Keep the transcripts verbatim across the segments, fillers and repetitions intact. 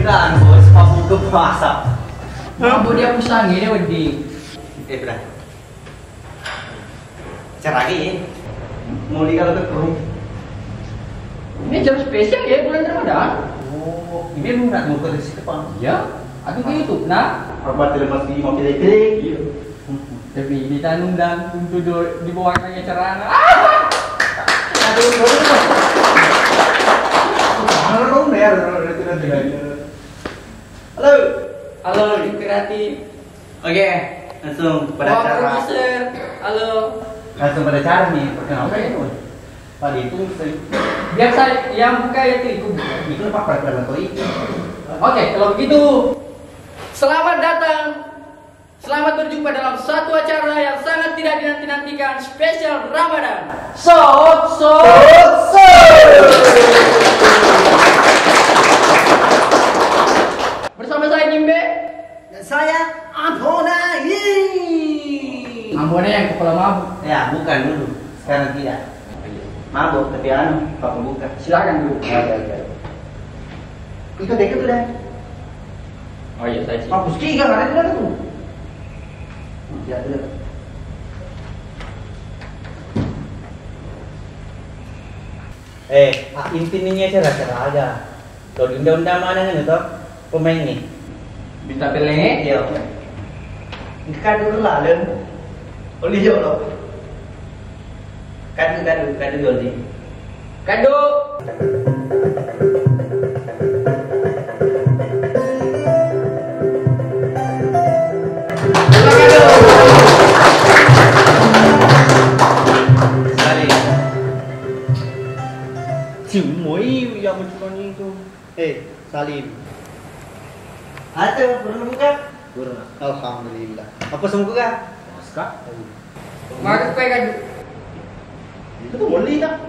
Kan, bos, mabuk ke puasa. Mabuk dia pusang ini, wedi. Eh, bra. Acara lagi ya? Mau di kalau ke. Ini acara spesial ya, bulan Ramadan. Oh, ini lu nak mau ke situ, Pak? Iya, aku ke YouTube, nah. Apa tidak masih mau pilih-pilih? Iya. Tapi ini tanundang untuk do-, dibawakan acara. Ah! Aduh, aduh. Halo, Bang, ya, udah, udah, udah, udah, udah. Halo. Halo, Inspirasi. Oke, langsung pada Wah, acara. Produser. Halo. Langsung pada acara nih, perkenalkan. Oke. Itu. Tadi itu se- Biasa yang buka itu, itu buka. Itu apa, pada, pada itu. Oke, kalau begitu, selamat datang. Selamat berjumpa dalam satu acara yang sangat tidak dinanti-nantikan, spesial Ramadan. Sot, sot, sot. Bersama saya Jimbe. Dan saya Ambonai. Ambonai yang kepala mabuk. Ya, bukan dulu. Sekarang tidak. Mabuk, tapi anu, Pak Pembuka. Silakan dulu. Oke, oke. Itu deh, itu deh. Oh iya, saya sih. Hapus tiga, ada tidak tuh? Ya, tidak. Eh, ah, intinya cara-cara aja. Lo diundang-undang mana nih, toh? Pemainnya? Bintang pelenge? Iya. Engka dulu lah, Len. Oli jolo. Kadu, kadu, kadu joli. Kadu. Sekali. Cimoi yang mencurang itu. Eh, Salim. Ate, purana buka? Purana. Alhamdulillah. Apa semua buka? Maska. Makan kue kan? Itu tuh moli tak?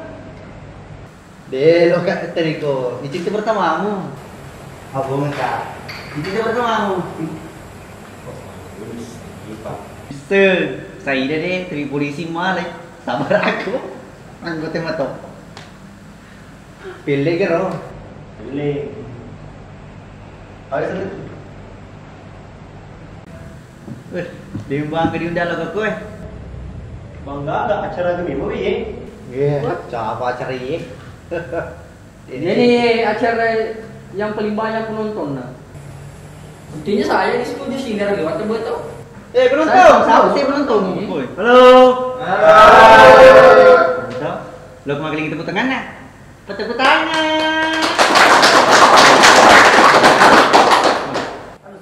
Deh, lo kak teriko. Ini cinta pertamamu. Apa enggak? Ini cinta pertamamu. Bisa. Saya deh, tapi polisi malah. Sabar aku. Anggota motor. Pille gero. Pille. Ayo, sana. Weh, diundang ke diundang lo ke kue. Bangga ada acara ke minggu ye? Iya, siapa acara ye? Ini acara yang paling banyak penonton, nah. Buktinya saya di studio sini lewat buat tau. Eh, penonton, saya siapa sih penonton? Ini. Woi. Halo. Hai. Penonton. Lo kemarin tepuk tangan, nah? Tepuk tangan.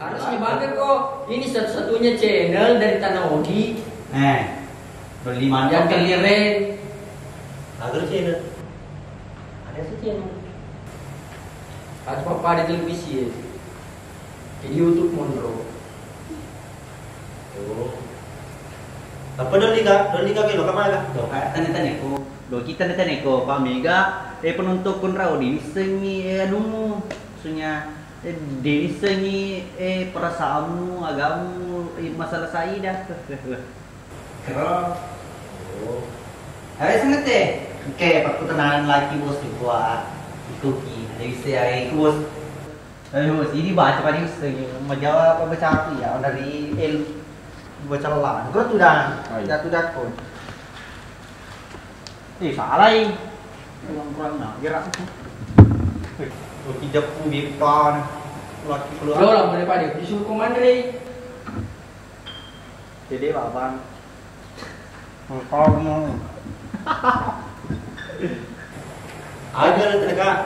Harusnya bangga kok. Ini satu-satunya channel dari Tanah Ogi. Eh, beli mantap. Yang keliren. Bagus channel. Ada sih channel. Harus papa di televisi ya. Di YouTube monro. Oh. Apa doli ka? Doli ka kelo kamana ka? Doka tane-tane ko. Doki tane-tane ko, Pak Mega, eh, penonton konrau diwissengi, eh, anumu. Maksudnya, eh, diwissengi, eh, perasaanmu, agamu, eh, masalah Saida. Kero. Oh. Ayo sengete. Oke, perkenalan lagi bos di gua. Ikuki, ada bisa ya, iku bos. Ayo, sini baca pada Instagram. Majawa apa baca aku ya? Dari el baca lah. Gua tuh dah. Oh, iya. Jatuh dakon. Eh, salah, eh. Kurang-kurang nah, gerak itu. Eh, lo tidak pun depan. Laki keluar. Lo lah, boleh pada disuruh komando deh. Jadi, Bang. Engkau mau. Ada lah, Kak.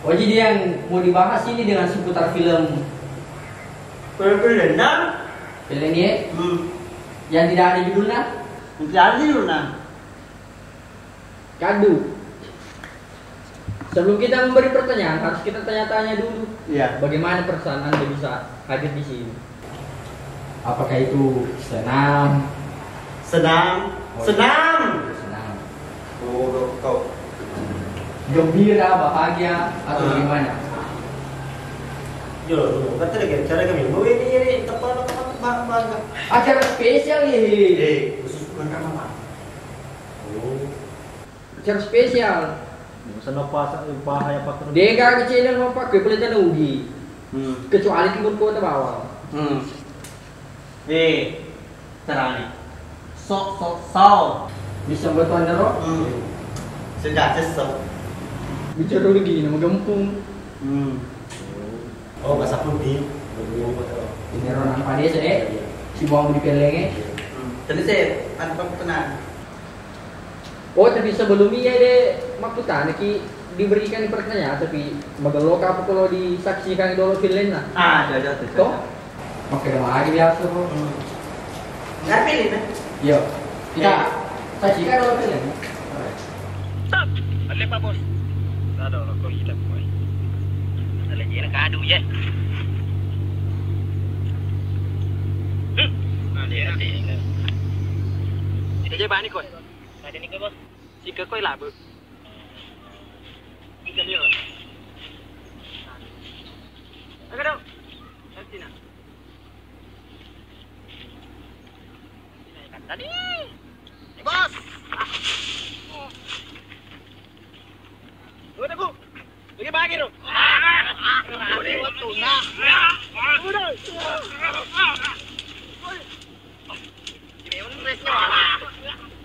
Oh, jadi yang mau dibahas ini dengan seputar film. Film-film dendam? Film ini? Hmm. Yang tidak ada judulnya? Tidak ada judulnya. Kadu. Sebelum kita memberi pertanyaan, harus kita tanya-tanya dulu. Iya. Bagaimana perasaan Anda bisa hadir di sini? Apakah itu senang? Senang? Oh, iya. Senang! Senang. Oh, kau. Gembira, bahagia, atau gimana? Yo, kata lagi acara kami. Mau ini, ini, apa, apa, apa, apa, apa. Acara spesial ini. Eh, khusus bukan karena apa. Oh. Acara spesial. Sana pasa, pahaya patron. Dega ke channel mau pakai pelita nugi. Hmm. Kecuali timur kota bawang. Hmm. Eh, carane. Sok, sok, sau. Bisa buat tuan dero? Hmm. Sejak sesok. Bicara lagi nama gempung. Hmm. Oh, bahasa putih. Ini orang apa dia sih? Iya. Si buang di pelengnya. Hmm. Jadi saya, anu, tenang. Oh, tapi sebelum iya de makkutanaki diberikan pertanyaan, tapi magello kapang kalau disaksikan dolo filmna. Ah, ada, ada, ada. Toh? Makkeda magi biasa, Bro. Hmm. Nggak pilih, kan? Iya. Kita saksikan dolo filmna. Stop. Ada, Pak Bos. Ada, lo kok kita, boy. Ada lagi yang kadu, ya. Hmm. Ada, ada. Kita aja bani, koi. Ada nih, Bos. Sika koi labu. Sika nih, Bos. Agak dong. Sini. Tadi. Nih, Bos. Dua, Bu. Bagi-bagi dong. Udah. Udah. Ini yang resnya.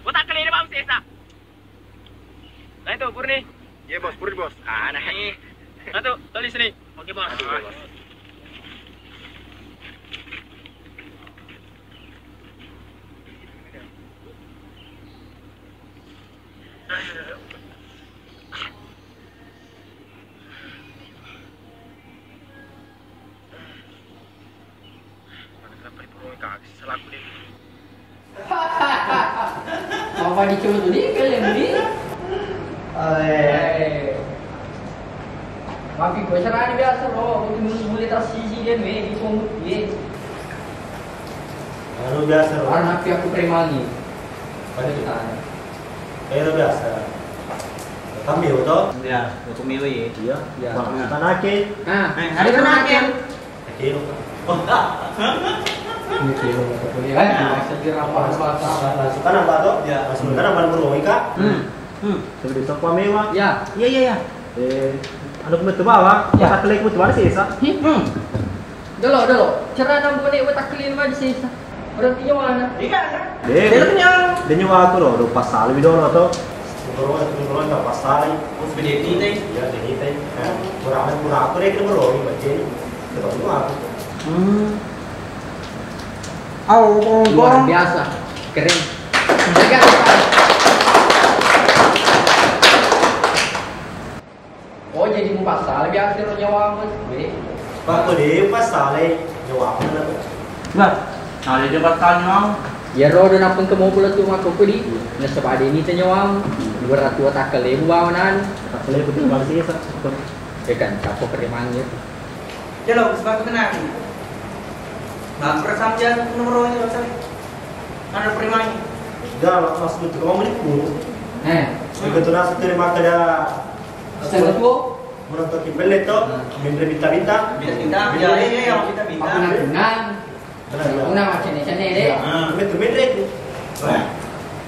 Gua tak kali ini, Bang, sisa. Nah, itu, Purni. Iya, Bos, Purni, Bos. Ah, nah. Nih. Satu, tulis nih. Oke, Bos. Oke, Bos. Mana kenapa diperoleh kaki sih, salaku deh. Apa dicoba tuh, di film ini? Eh. Tapi gue caranya biasa, Bro. Aku tuh mulai tas sisi dia, me, di punggung, ye. Anu biasa, Bro. Karena aku premangi. Pada kita. Kayak biasa. Kami, betul? Ya, aku milih, ya. Iya. Iya. Bang, tanake. Ah, eh, ada tanake. Kilo. Ini kilo, kilo. Eh, masa kira apa? Langsung kan apa tuh? Ya. Langsung kan apa, Bro, Ika? Hmm. Hmm. Sebelum sok pamela. Ya. Iya, iya, iya. Eh, anu ku metu bawa, ya. Kotak kele ku metu bawa sisa. Hmm. Dolo, dolo. Cara nang bone kotak kele mah di sisa. Orang punya mana? Iya, kan? Deh. Dia punya. Dia nyawa aku loh, udah pas salwi dolo tuh. Dolo, dolo, udah pas salwi. Oh, sudah jadi teh. Ya, jadi teh. Nah, kurang, kurang aku deh, kita baru ini baca ini. Kita baru aku. Hmm. Au, luar biasa. Keren. Jaga, Pak. Oh, jadi mupasala biasa ro nyawamu, weh. Pak, ko de pasala nyawamu na. Nah, ada je pasala nyawamu. Iya ro, do napeng ke mobil tu mako kudi. Nasaba de ni nyawamu. Dua ratus takkale bu bawa nanu. Takkale bu bawa sisa. Ya kan, siapa kerimannya? Jalo, sebab kenal. Nah, perasaan dia nomor ini, Bang. Ada perimanya. Dah, Mas, betul. Kamu ini pun. Eh. Begitu nasi terima kada. Setengah dua. Menonton film itu, ah. Menre bita-bita. Bita-bita. Ya, iya, iya, bita-bita. Aku nang-nang. Benar, benar. Aku nang macam ni, sana deh. Ya, ah, betul, menre itu. Wah.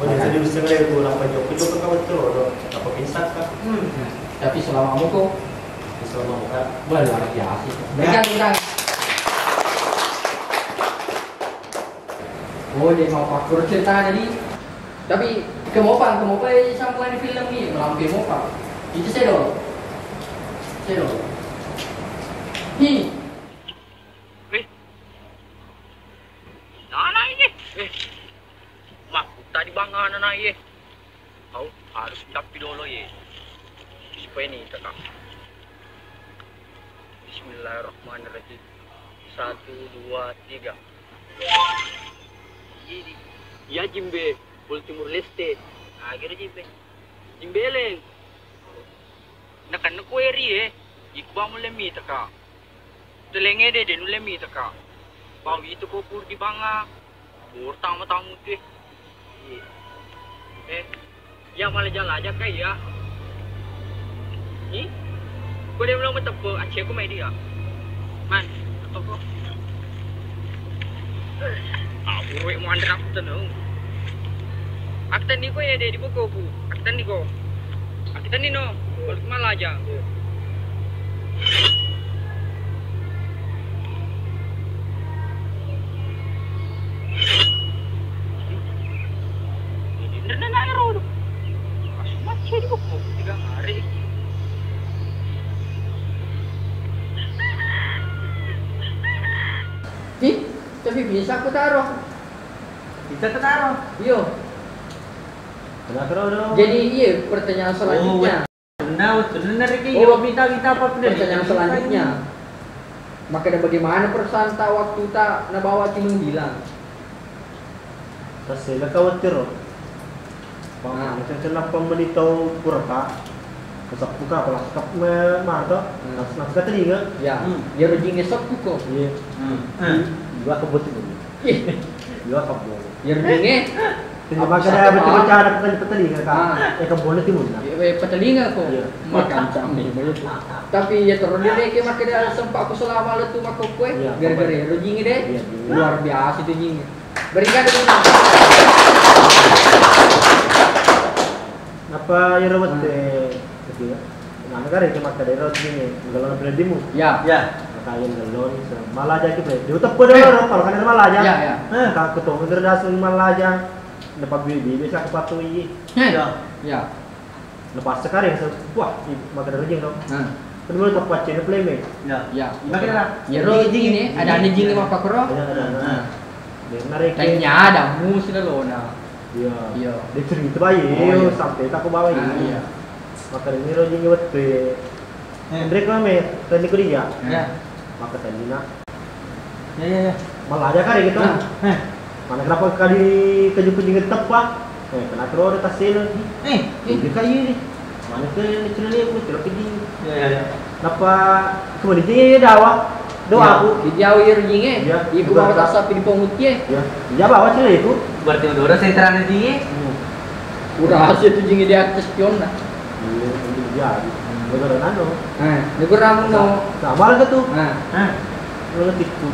Oh, jadi bisa ngeliat itu, apa jok-jok kau betul, apa pingsan kah? Hmm. Tapi selama muko, Selama buka. Wah, luar biasa. Berikan tepuk tangan. Oh, dia mau pakur cerita tadi. Tapi, ke mopa, ke mopa, eh, sampai di film ni, melampi mopa. Itu saya dong. Saya dong. Hi. Eh. Nana ini. Eh. Mak, tadi bang anak-anak, eh. Au, harus tapi dolo ye. Supaya ni kakak. Bismillahirrahmanirrahim. Satu, dua, tiga. Jadi, ya Jimbe, Pol Timur Leste. Akhirnya Jimbe. Jimbe leng. Nakan ku eri ye. Iku bamu lemi taka. Telenge de, de nulle mitaka. Pau itu ko pur di banga. Pur tama tamu tu. Eh, iya malah jalan aja kai ya. Ih, ko de belum tepe, aceh ko mai dia. Man, apa ko? Aku ruwet mau antar aku tenung. Aku tadi ko ya de di buku aku. Aku tadi ko. Aku tadi no. Balik malah aja. Iya. Ih, tapi bisa aku taruh. Bisa kita taruh. Iyo. Kenapa, Ro? Jadi, iya, pertanyaan selanjutnya. Oh, wettunna, wettunna nareki. Oh, iya, minta, minta apa, pertanyaan selanjutnya. Makkeda, bagaimana perasaan ta waktu ta nabawa timun hilang? Tassela ka wettero. Nah. Macam-macam nappa meni tau puraka. Kaseppu ka, palakkap me-, mato. Hmm. Nas-, nas ka telinga. Ya. Hmm. Iyaro jinge seppu ko. Iya. Hmm. Iya. Dua kebut itu. Ih. Dua kebut. Iyaro jinge. Jadi apa makkeda betul cara petali-, petelinga ka. Ah. Eh, kebunnya timunna. Eh, eh, petelinga ko. Iya. Makancang memang itu. Tapi ya terus dia ke makkeda sempat aku selama letu makkokkoe. Iya, gara-gara iyaro jinge deh. Iya, iya. Luar biasa itu jinge. Berikan tepuk tangan. Nappa iyaro wette, gitu ya. Nah, negara itu makkeda iyaro sini, ngelona peledimu. Ya. Ya. Makanya ngelon, malaja ki, Bre. Dia uteppe dulu, eh, kalau kan malaja. Ya, ya. Eh, ka ketemu dari dasar malaja. Nappa bibi biasa aku patuhi. Eh. Ya. Ya. Lepas sekarang, se-, wah, i-, makkeda rejing tau. Nah. Kan dulu tempat channel play me. Ya. Ya. Makkeda. Iyaro ini, ada, ada jinge mappakoro. Ada, ada, ada. Nah. Dia menarik. Tanya ada musi lelona. Iya. Iya. Dia cerita baik, oh, iya, sampai tak ke bawah ini. Ah, iya. Makkeda ini rejing wettu. Eh. Andre kau me, tadi kuliah. Ya. Makkeda tadi nak. Ya, ya, ya. Malah aja kare gitu. Nah, eh. Mana kenapa kali keju-keju ngetep, Pak? Eh, kena terus ada tasel. Eh, ini kayu ini. Mana ke celele ku, celok ini. Ya, ya, ya. Kenapa kemudian dia dawa? Doa aku. Di jauh ya jinge. Ya. Ibu bawa tas sapi di pongut ye. Ya. Dia bawa celele ku. Berarti udah orang saya terang jinge. Hmm. Udah hasil tu jinge di atas pion dah. Iya, iya, iya. Negara nano. Eh, negara nano. Sa-, sama lah tu. Eh. Eh. Lo tikku.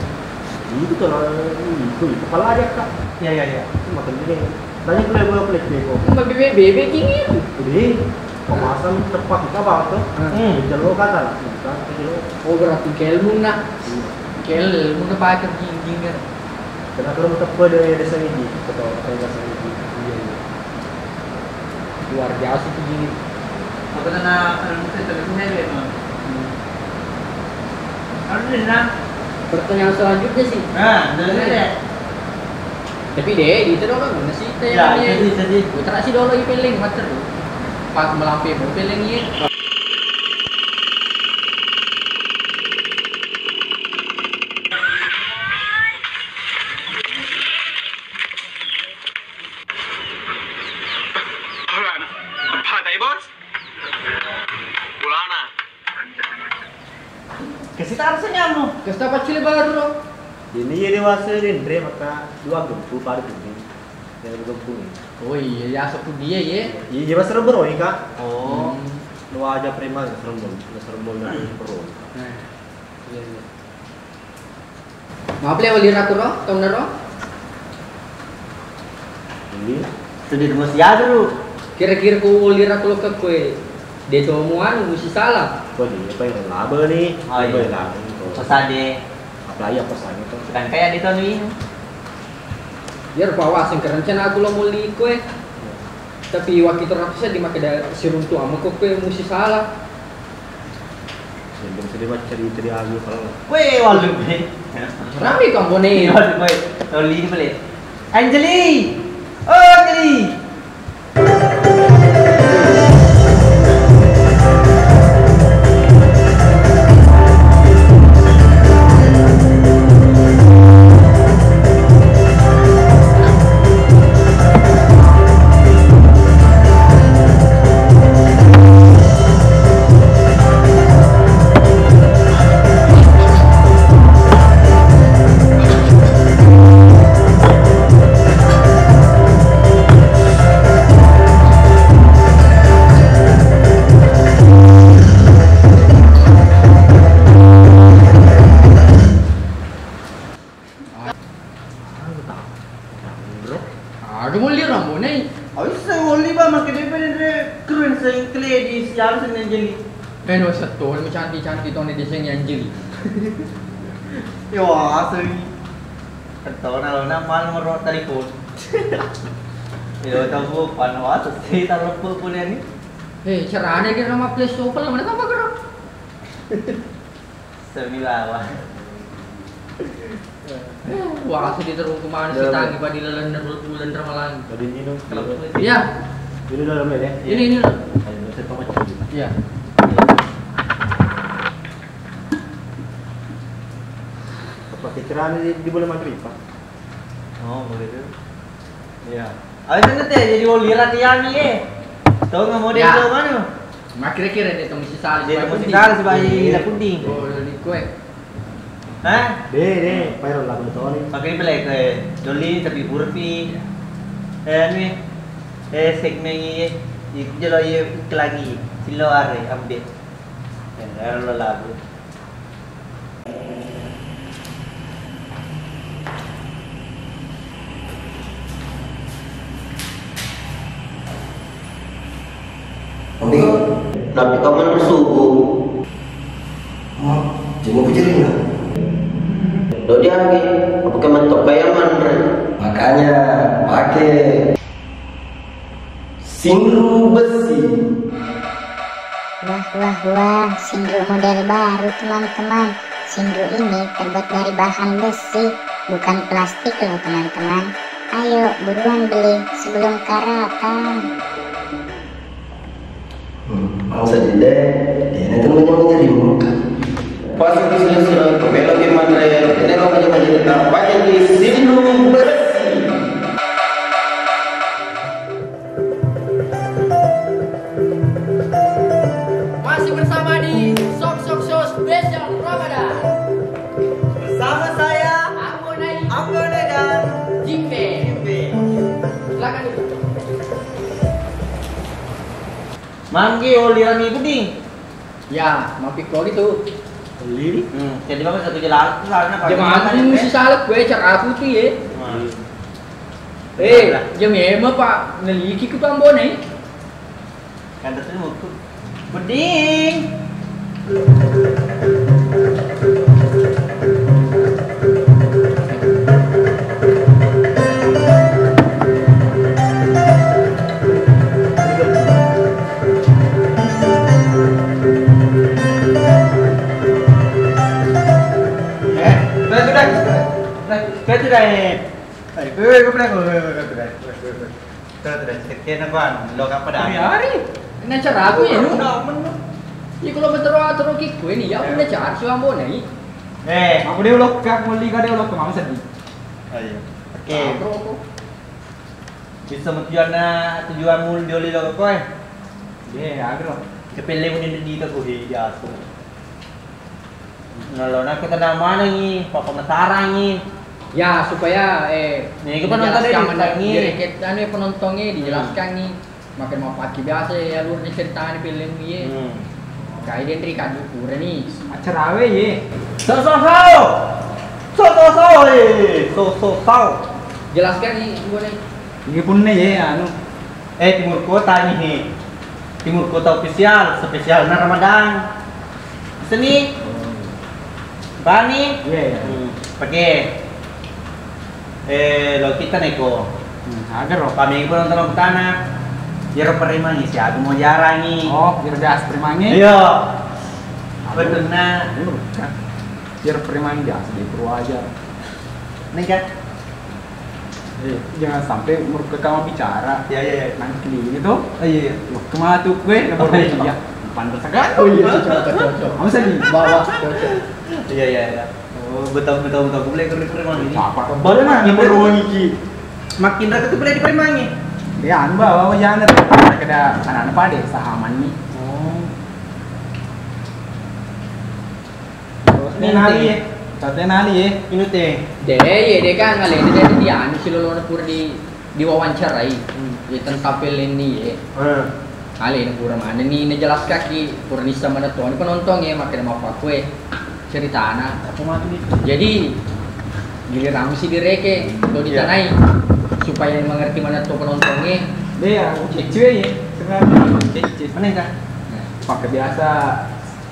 Itu kalau itu, itu kepala aja, Kak. Iya, iya, iya. Itu makan dulu. Tanya boleh, boleh, boleh, boleh. Bebe, bebe, kingin. Jadi, pemasan tepat kita banget tuh. Hmm. Jelo kata lah. Bukan, jelo. Oh, berarti kelmun nak. Iya. Kelmun nak pakai jinjing kan. Kena kalau mau tepat dari desa ini, atau dari desa ini. Iya, iya. Luar biasa itu, Ji. Apa tana, anu, saya terus saya lihat, no. Hmm. Anu, ini, nah. Pertanyaan selanjutnya sih. Nah, dari, iya, deh. Tapi deh, itu dong, mana sih, ya, tanya jadi, jadi. Putra sih dulu, i peleng, macet tuh. Pas melampe, mau peleng, iya. Hola, apa tai, Bos? Bolana. Kasi taro senyammu. Kasi taro paculi baru. Ini ya dewasa denre maka dua gempu pada kuning. Yang gempu ini. Oh iya, ya sepuluh dia ya. Iya, iya, Mas Rebo, Kak. Oh. Hmm. Lu aja preman, Mas Rebo, Mas Rebo, Mas Rebo. Nah. Iya, iya. Mapple wellirako ro, taunna ro? Iya. Seddi musi aga ro. Kira-kira ko wellirako lokka koe, de to muanu musi sala. Ko de pa iro laba ni. Oh, iya. Laba ni ko. Pesan de. Apalagi apa sana to. Sedangkan ya de to ni. Iyaro pawaseng ke rencana aku lo molli koe. Tapi waktu itu ratu saya di makkeda siruntu amma ko koe musi sala. Sebelum sedih macam cerita di aku kalau. Weh, walu be. Rame kampone. Walu be. Toli ni balik. Anjali. Oh, Anjali. Aga molli rambo nei. Awis sai molli ba, makkeda penre keren sai kele di siang Senin jeli. Eh, no setto, no cantik-cantik tone desain yang jeli. Yo, asli. Ketona lo na mal nomor telepon. Yo, tahu pan wasa sih taruh pun ni. Eh, carane kira nama Play Store, mana apa kira? Semilawa. Wah, aku diterung kemana sih, tadi pada lalenna uleng ramalang. Tadi ini dong. Iya. Ini dalam ya? Ini, ini. Ayo, saya tamat dulu. Iya. Pakai celana di, di bulan Maghrib, Pak. Oh, begitu. Iya. Ayo, sana teh, jadi wali ratiani, eh. Tahu nggak model mana? Makkira-kira de' to musisala sibawa puding. Iya. Oh, di kue. Hah? De', de', paero labu toni. Makkira pale kue. Doli tapi burpi. Eh, anu, eh, segmen iye. Iku jelo iye iklan iye. Sillo are update. Yang ero labu. Oke. Tapi kapan subuh? Hah? Cuma kucing lah. Lo dia lagi, apa kayak mentok kayak manre? Makanya pakai. Sinru besi. Wah, wah, wah, sinru model baru, teman-teman. Sinru ini terbuat dari bahan besi, bukan plastik loh, teman-teman. Ayo, buruan beli sebelum karatan. Hmm, bangsa dide, dia nanti menyambung dirimu. Pas itu sudah, sudah, kembali lagi matre, ini lo aja, aja, apa jadi sinru besi. Masih bersama di Sok Sok Show Special Ramadan. Bersama saya, Ambo Nai. Ambo Nai dan Jimbe. Jimbe. Silakan duduk. Manggi oli rami puding. Ya, mampikko gitu. Lili. Hmm, jadi bang satu jelas, soalnya paling jemaah enak ini kan, sih ya? Salah gue cara aku tuh ya. Hmm. Eh, jam lima, Pak, neliki ku tambone. Kan terus mau ku beding. Eh, sudah, sudah, sudah, sudah, sudah, eh. Eh, eh, eh, sudah, sudah, sudah, sudah, sudah. Terus, terus, sekian apa? Lo kapan dah? Hari-hari. Ini acara aku ya, lu? Udah, aman, lu. Iya, kalau betul, terus kikku ini, ya, udah cari si Ambo nih. Eh, aku dia ulok, aku mau liga dia ulok, mau sedih. Oh, iya. Oke. Nah, bro, aku. Bisa tujuanna, tujuanmu dioli lo kok, eh? Iya, agro. Kepele muni di, di, di, di, di, Nalona kita manengi, papa penasarangi. Ya, supaya, eh, nih, kita nonton dijelaskan deh, mana, ditangi. Direket, anu, penontonnya, hmm, dijelaskan nih. Makin mau pakai biasa ya, alurnya ceritanya film iya. Hmm. Kayak dia nri kadu pura nih. Acara apa ya? So, so, so. So, so, so, eh. So, so, so. Jelaskan nih, gua nih. Ini pun nih ya, anu. Eh, Timur Kota nih, he. Timur Kota Official, spesialna Ramadan. Seni. Bani. Iya, iya. Hmm, pakai. Eh, lo kita neko. Hmm, agar lo. Kami pun nonton tanah. Biar premangi siapa mau jarangi. Oh, biar gas premangi. Iya. Betul, nah. Biar premangi biasa di Purwaja. Nih, kan? Eh, jangan sampai menurut kamu bicara. Iya, iya, iya. Nanti ini tuh. Oh, iya, iya. Loh, kemana tuh gue? Oh, iya. Iya. Pantas sekali. Oh, iya, cocok, cocok, cocok. Apa sih? Bawa, cocok. Iya, iya, iya. Oh, betul, betul, betul. Gue boleh kerja, kerja lagi. Apa? Boleh, nah, yang baru lagi. Makin dekat tuh boleh dipermangi. Ya, anu, bawa, bawa, jangan. Ada anak-anak pada sahaman nih. Oh. Terus nih, nali, ya. Terus nih, nali, ya. Inute. De, iya, de, kan, alena de, de, anu, silolona pura di, diwawancarai. Hmm. Ya, tentang film ini, ya. Hmm. Alena pura mana nih, ini jelas kaki, pura nissa mana tuh, ini penonton, ya, makin mau apa kue ceritana. Apa matu itu? Jadi, giliran mesti direke, atau ditanai, supaya mengerti mana tuh penontonnya. Iya, aku cek, ya. Sebenarnya, cek, cek. Mana, Kak? Nah, pakai biasa.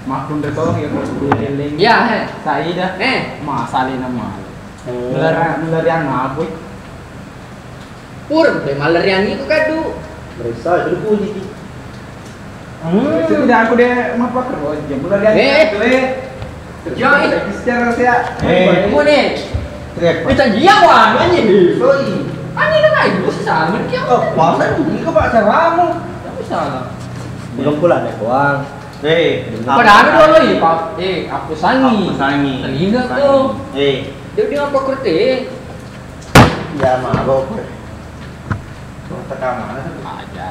Maklum de tong ya, kalau sudah eling. Ya, he. Saida. Eh. Masalina malu. Oh. Melara-, melarian mabui. Pur, be malarian iku kadu. Merisa, itu puji ki. Hmm. Itu tidak aku de mapa kerja. Melarian eh. Itu, eh. Yo, eh. Secara sia. Eh. Mau nih. Kita dia wah, anjing. Soi. Anjing kan aja, bos sama dia. Oh, masa ini kok Pak Saramu? Tidak salah. Belum pula ada uang. Eh, padahal dulu ya, Pak. Eh, aku sangi. Aku sangi. Telinga tuh. Eh. Dia, dia apa kerti? Ya, mabok. Mau tekan mana tuh? Aja.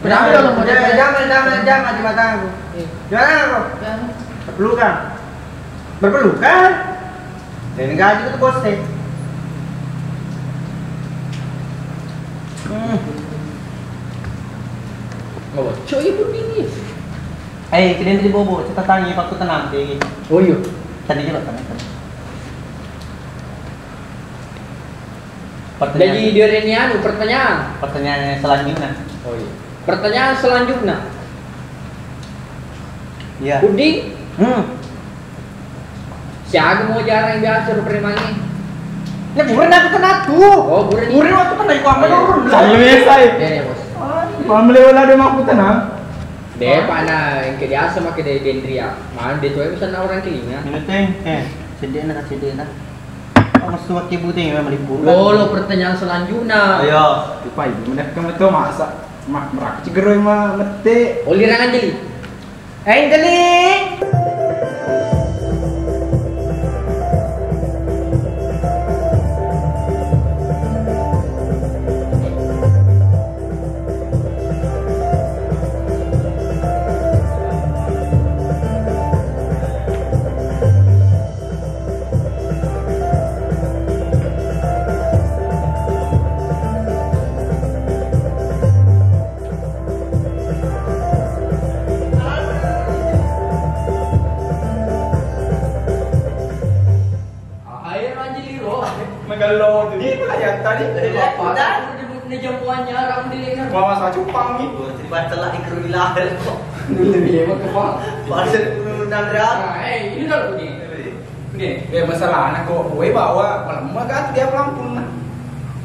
Padahal dulu mau dia. Jangan, jangan, jangan di mataku. Eh. Jangan aku. Jangan. Berpelukan. Berpelukan? Dan gaji itu bos teh. Hmm. Oh, cok ibu ini. Eh, kalian tadi bobo, catatannya waktu tenang, Teh. Oh, iya. Tadi juga kan. Pertanyaan. Jadi, dia ini anu, pertanyaan. Pertanyaan selanjutnya. Oh, iya. Pertanyaan selanjutnya. Iya. Puding? Hmm. Siaga mau jarang biasa ro premangi. Nah, buren aku kena tuh. Oh, buren. Buren waktu kena iku apa turun. Iya, iya, bos. Mamelewala de mau aku tenang. Deh, Pak, nah, yang ke biasa make de Dendria. Mana dia tuh bisa orang kelinga. Ini teh, eh, sedih nak, sedih nak. Oh, masuk pakai buteng memang meliput. Lolo pertanyaan selanjutnya. Ayo. Lupa ibu, mana kamu tuh masa mak merak cigeroi ma mete. Oli rangan jeli. Eh, jeli. Ayo, anjing, liro. Magello tu. Ini pelayan tadi. Apa? Ini jempuannya, kamu di lengan. Bawa saya cupang ni. Tiba telah dikerui lahir. Lebih hebat ke, Pak? Pasir Gunung Nandra. Nah, eh, ini kalau begini. Nih, eh, masalahnya kok gue bawa malemma kan dia pelampung nah.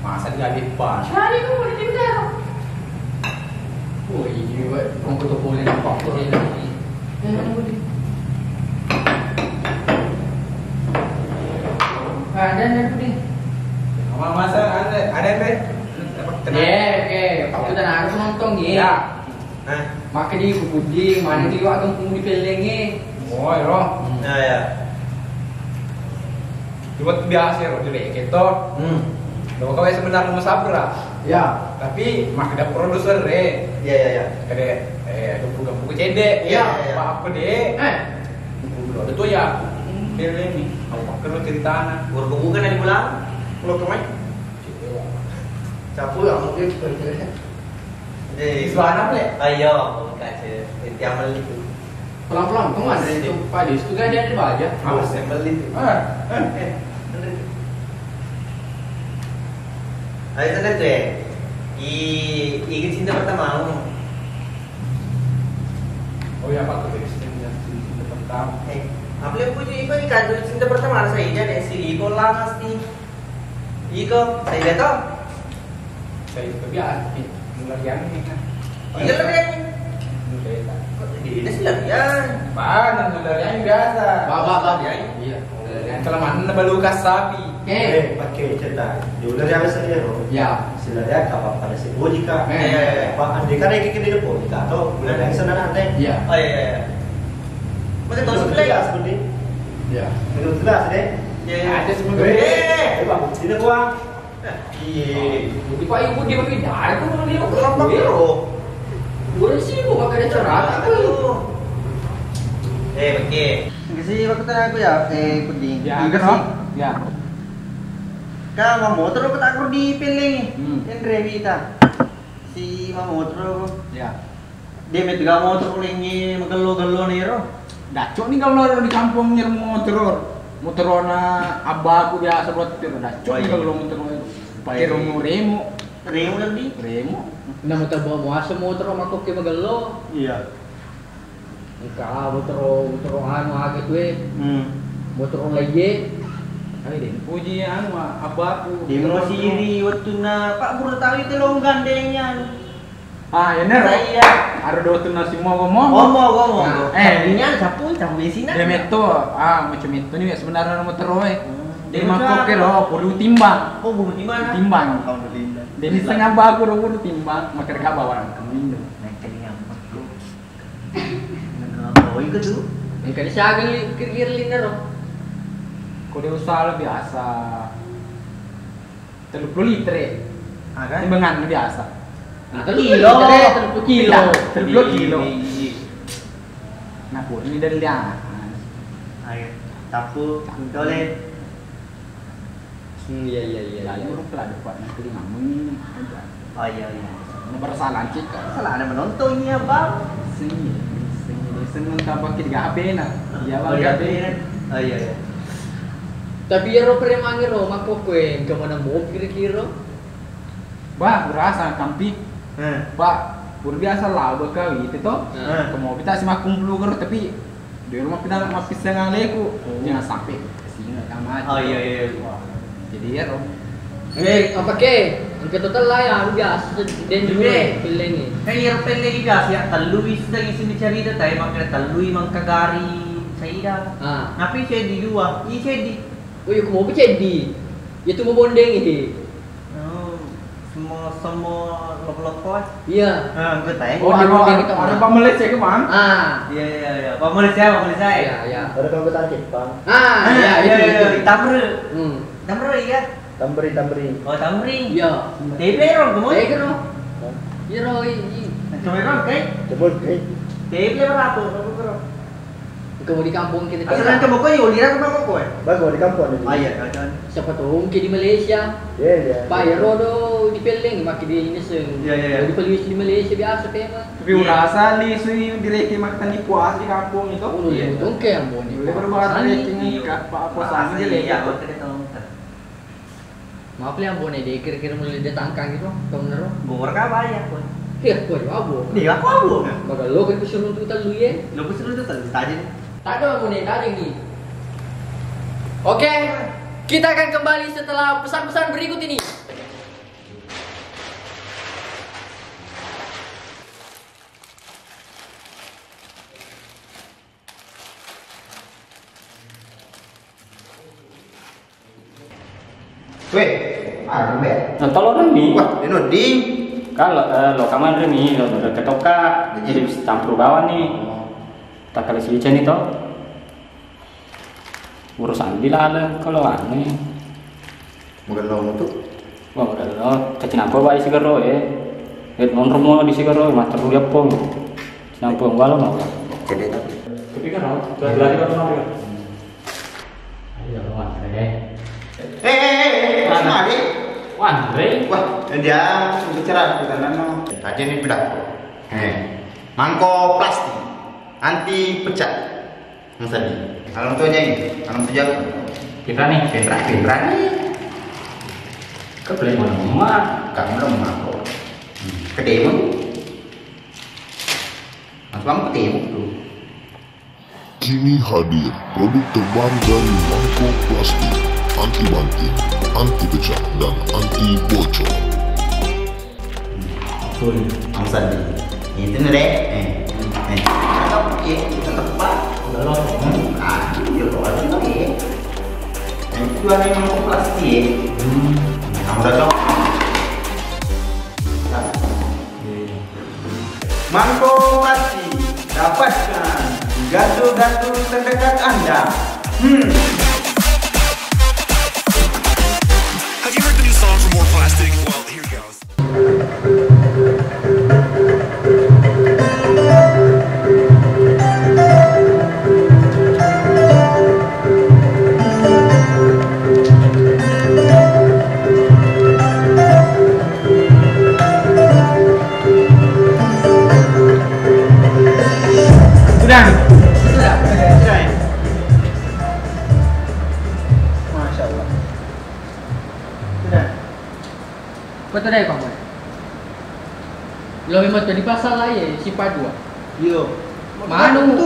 Masa dia depan. Cari kok boleh juga. Oh, ini gue kongko tuh boleh nampak kok ini. Ada, ada tuh deh. Sama masa ada, ada deh. Tenang. Ye, oke. Aku udah harus nonton ye. Ya. Nah. Maka di Budi, mana di waktu pung di pellengi. Oh, ya. Hmm. Ya, ya. Buat biasa ya, Budi, kayak gitu. Hmm. Lo kau sebenarnya mau sabra. Ya. Tapi maka ada produser deh. Ya, ya, ya. Ada, eh, ada buku-buku cedek. Ya, ya, ya. Apa, apa deh? Eh. Buku lo ada tuh ya. Hmm. Pellengi. Apa perlu ceritanya? Buku-buku kan ada pulang. Lo kemana? Capu ya, mungkin. Eh, suara apa, Le? Ayo, buka aja. Inti amal itu. Pelan-pelan, teman. Itu Pak Dis, itu gak ada, ada aja. Awas, yang beli itu. Ah, ah. Eh, bener itu. Ayo, tenang tuh ya. I, ingat cinta pertamamu. Oh ya, Pak, tuh, cinta, cinta pertama. Eh, apa yang puji, Iko, ini kado cinta pertama, rasa ini ada si Iko lah, pasti. Iko, saya lihat toh. Saya juga biasa nih, mulai yang ini kan. Iya, lebih yang ini. Mulai tak. Kok jadi ini sih lagi ya? Mana mulai yang biasa? Bapak, Bapak. Ya, iya. Mulai yang kelemahan balukas sapi. Eh. Eh, pakai cerita. Di ular yang biasa dia, bro. Ya. Sila dia apa pada si Boji kak. Eh. Apa andai kan kayak gini Boji kak atau mulai yang sana nanti. Iya. Oh, iya, iya, iya. Masa tahu sebelah ya seperti? Iya. Betul jelas deh. Iya, iya. Ada sebenarnya. Eh, eh, eh. Bang, sini gua. Iya. Budi Pak, ibu dia bagi dari tuh, dia. Kenapa, bro? Gua sih gua pakai cerah. Aduh. Eh, oke. Enggak sih, waktu tadi aku ya, eh, Puding. Ya, enggak sih. Ya. Kan mau motor aku tak perlu dipilih. Hmm. Kan Rewita. Si mau motor aku. Ya. Dia met ga motor ulengnge magello-gello nero. Dacco ni kalau di kampung nyer motor. Motorona abbaku biasa buat tiro dacco ni kalau motor. Pakai remo-remo. Remo lebih. Remo. Nah, motor bawa muasa motor makkokke magello. Iya. Engka motor, motor anu aga tue. Hmm. Motor laiye. Ayo deh. Puji anu abbaku. Di Mesiri wettunna Pak Guru tahu itu longgan deh anu. Ah, iyana ro. Iya. Aro dotunna simua gomo. Gomo, gomo. Nah, eh. Ini ada sapu, sapu bensinna. Dia metto, ah, macam metto ni sebenarnya nomor terus, eh. Hmm. Dia mangkok ke ro, kudu timbang. Oh, kudu timbang, ah? Timbang. Alhamdulillah. Jadi setengah baku ro kudu timbang, makan ke bawang. Alhamdulillah. Nah, kali yang mangkok. Oh, itu tuh. Engka di siaga li-, kira-kira lina ro. Ko dia usaha biasa. Tellu puluh litre. Ah, kan? Timbangan biasa. Nah, tellu puluh litre, tellu puluh kilo. Iya, tellu puluh kilo. Iya, iya. Nah, purni dari dia. Ayo, tapu, tole. Hmm, iya, iya, iya, iya. Lalu, lalu, Pak, nanti ngomong ini aja. Oh, iya, iya. Ini persoalan cik, kan? Salah ada menonton ini, Abang. Sing, sing, sing, entah pakai di H P na. Iya, Bang, oh, iya, H P. Iya. Oh, iya, iya. Tapi iyaro premangnge ro, makkokkoe, engka maneng mopi kira-kira? Bah, urasa kampi. Eh. Pak, pura biasa lao bekawi itu toh. Eh. Kemopi tak simakkumpul karo, tapi di rumah kita mappisseng aleku. Oh. Jangan sampai singa kamar. Oh, iya, iya, iya. Jadi ya, Rom. Eh, apa ke? Engka total lah ya, biasa den juga pellengi. Kan iya pellengi biasa ya, tellu bisa isi cerita, tapi makanya tellu mangkagari Saida. Ah. Tapi ceddi dua, i ceddi. Oh, iya, kemopi ceddi. Itu mau bondeng itu. Oh, semua, semua loko-loko, eh? Iya. Ah, gue tanya. Oh, di rumah kita. Ada Pak Malaysia ke, Bang? Ah. Iya, iya, iya. Pak Malaysia, Pak Malaysia. Iya, iya. Ada Pak Malaysia, Bang. Ah, iya, iya, itu, iya, itu. Tamre. Hmm. Tamre, iya. Tambri, tambri. Oh, tambri. Iya. Tebe ro, kamu? Tebe ro. Hah? Iya, ro, i, i. Coba ro, oke? Coba, oke. Tebe berapa? Berapa, bro? Engka di kampung kita. Asal kan kemoko ya, ulira ke kemoko, eh? Bagus di kampung ini. Ah, iya, kan. Siapa tahu mungkin di Malaysia. Iya, iya. Pak, ya, rodo di pellengi, makin di ini seng. Iya, iya, iya. Di Malaysia, di Malaysia biasa, Pak. Tapi urasa li sui direki makan di puas di kampung itu. Oh, iya. Iya, itu engka yang boni. Boleh berubah. Iya. Pak, puas aja, iya, le. Iya, oke, tahu. Maaf ya, Ambone, de kira-kira mulai dia tangkang gitu, tau nero. Gua ka bayar, Bun. Iya, gua juga, Bun. Iya, aku, Bun. Maga lo kan kusuruh tuh telu ya. Lo kusuruh tuh telu tadi. Tak ada, Ambone, tadi nih. Oke, kita akan kembali setelah pesan-pesan berikut ini. Weh, anu, Be? Nonton lo, Remi. Wah, ini di. Kalau, eh, lo kaman, Remi, lo udah ketoka, jadi bisa campur bawang nih. Oh. Tak kali si Ica nih, toh. Urusan di laleng, kalau anu. Magello mutu. Wah, magello. Cacinampo bae sigero, eh. Eh, nonro mo di sigero, matteru diappo. Cinampo walo no. Oke deh, tapi. Tapi kan, oh, itu lari baru mau. Ayo, lo anre. Eh, eh, eh, eh, mana, Dek? Wanre. Wah, dia bicara kita nano. Aja nih, bedak. Eh, mangkok plastik. Anti pecah. Masalah. Kalau tuanya ini, kalau tuanya. Pinrani, pinrani, pinrani. Kau boleh mau lemah, kamu lemah kok. Hmm. Kedemu. Mas bang kedemu tuh. Kini hadir produk terbaru dari mangkok plastik, anti banting, anti pecah, dan anti bocor. Full, langsung di. Itu nih, Dek. Eh. Eh. Iya, itu tepat. Belum. Hmm. Ah, iya, kok ada lagi. Yang itu ada yang mangkok plastik. Hmm. Yang udah, Cok. Nah. Iya, iya. Mangkok plastik, dapatkan di gardu-gardu terdekat Anda. Hmm. Have you heard the new song from More Plastic? Well, here goes. Sudah. Sudah. Sudah, ya? Masya Allah. Sudah. Kota dai, Pak. Lo memang tadi pasal lah ya, si Padua. Iyo. Manu,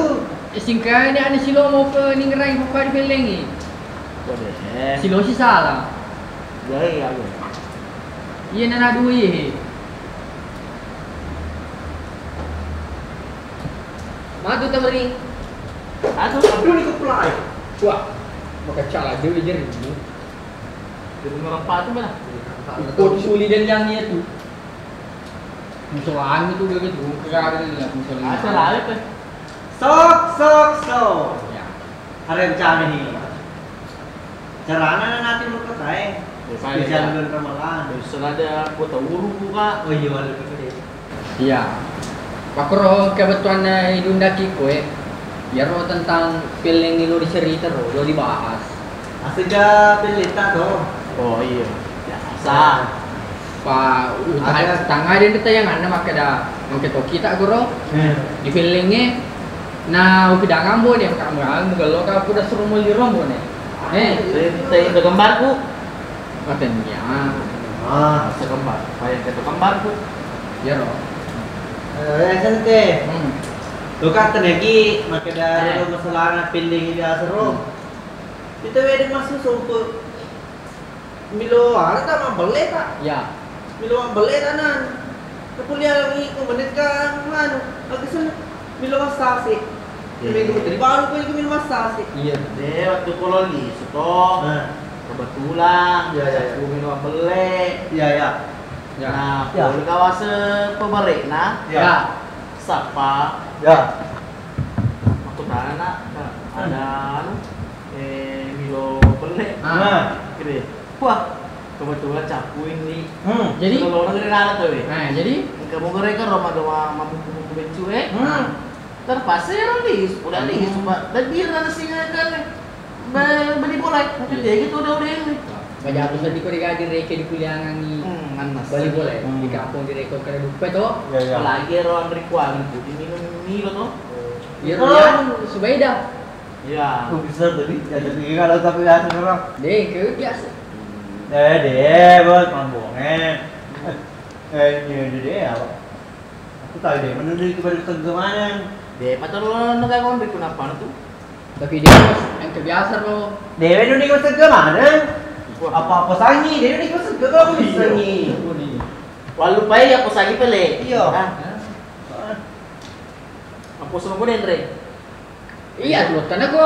eh, singkane ane silo mau ke ningerai buka di belengi. Boleh. Silo si salah. Jadi, ya, ya. Iya, nana dua, iya. Aduh, tamari. Aduh, aduh, ni kuplai. Wah, maka cala dia jari ini. Dia punya orang patu mana? Ikut suli dan yang itu. Musuhan itu dia gitu. Kagak ada dia musuhan. Ada lah itu. Sok, sok, sok. Ya. Ada yang cari nih. Carana nanti menurut kata eh. Biasa bulan Ramadan. Bisa ada kota uruk buka. Oh iya, wala kota deh. Iya. Pakoro kebetulan idundaki koe. Iyaro tentang pelleng lo dicerita ro, lo dibahas. Asaja pelleta to. Oh iya. Biasa. Pa uta tanga de tayanganna makkeda engka to kita goro. Di pellengnge na upidangang bone, maka mugallo ka puda suro molli ro bone. Eh. Saya saya gambarku. Matennia. Ah, segambar. Saya ke gambarku. Iya ro. Eh, sente. Hmm. Lo ka teneki makkeda lo masalah pelleng biasa ro. Kita wede masuk sumput. Milo anu ta mabbelle ta? Iya. Milo mabbelle ta nan. Nakuliah lagi ko menit ka anu, aku sen milo massase. Iya. Minggu tadi baru ko itu milo massase. Iya. De, waktu ko lo lisu to. Nah. Kebetulan, iya, iya, iya, aku milo mabbelle. Iya, iya. Iya. Nah, iya, pole kawase pebarekna. Iya. Iya. Sapa? Iya. Makkutana, Kak, ada anu, eh, milo pelle. Ah. Gitu ya. Wah, kebetulan cappuin nih. Hmm. Jadi? Kalau orang dari Nala tuh, eh. Nah, jadi? Kamu goreng kan Roma doang, mampu-mampu becu, eh. Hmm. Terpaksa ya, Ron, nih. Udah nih, hmm, sumpah. Dan biar ada singa kan, eh. Be-, beli bola, eh. Iya. Jadi gitu udah, udah ini. Baja aku sedih kok digaji reke di kuliah ngangi. Hmm, manas. Beli bola, eh. Hmm. Di kampung di reke kena dupe tuh. Iya, iya. Apalagi ero amri kuali, budi minum milo tuh. Iya, oh, iya, Subaida. Iya. Kok bisa tadi? Ya, jadi kalau tapi biasa orang. Deh, kayak biasa. Eh, deh, bos, mambonge. Eh, ini deh, apa? Aku tahu deh, mana dulu itu baru segala mana? Deh, pacar lo nggak konflik kenapa tuh? Tapi dia, yang kebiasa lo. Deh, dulu itu segala mana? Wah. Apa-apa sangi, deh, dulu itu segala aku bisa sangi. Walu pai apa sangi pele? Iya. Ah. Apa sama gue, Andre? Iya, tuh, tanda ko.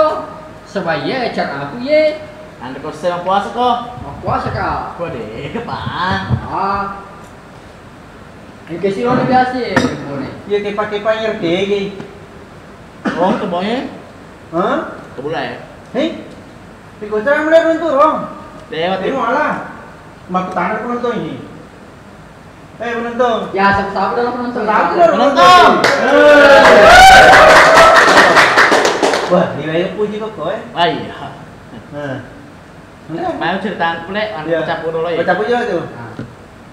Sebaya cara aku ye. Anda ko sedang puasa ko? Mau puasa ka? Kode, Pak. Ah. Engke si lo biasa ye, bone. Iya, kepa-kepa R T G. Oh, itu boy. Hah? Kebulai. Hei? Di kota mulai runtuh, Rom. Lewat. Di mana? Makkutana penonton ini. Eh, penonton. Ya, sapu-sapu dulu penonton. Sapu dulu penonton. Penonton. Wah, di wae puji kok, eh. Ah, iya. Nah. Mau cerita aku, Le, anu, iya, pecah puro lo, ya? Pecah puro itu. Nah.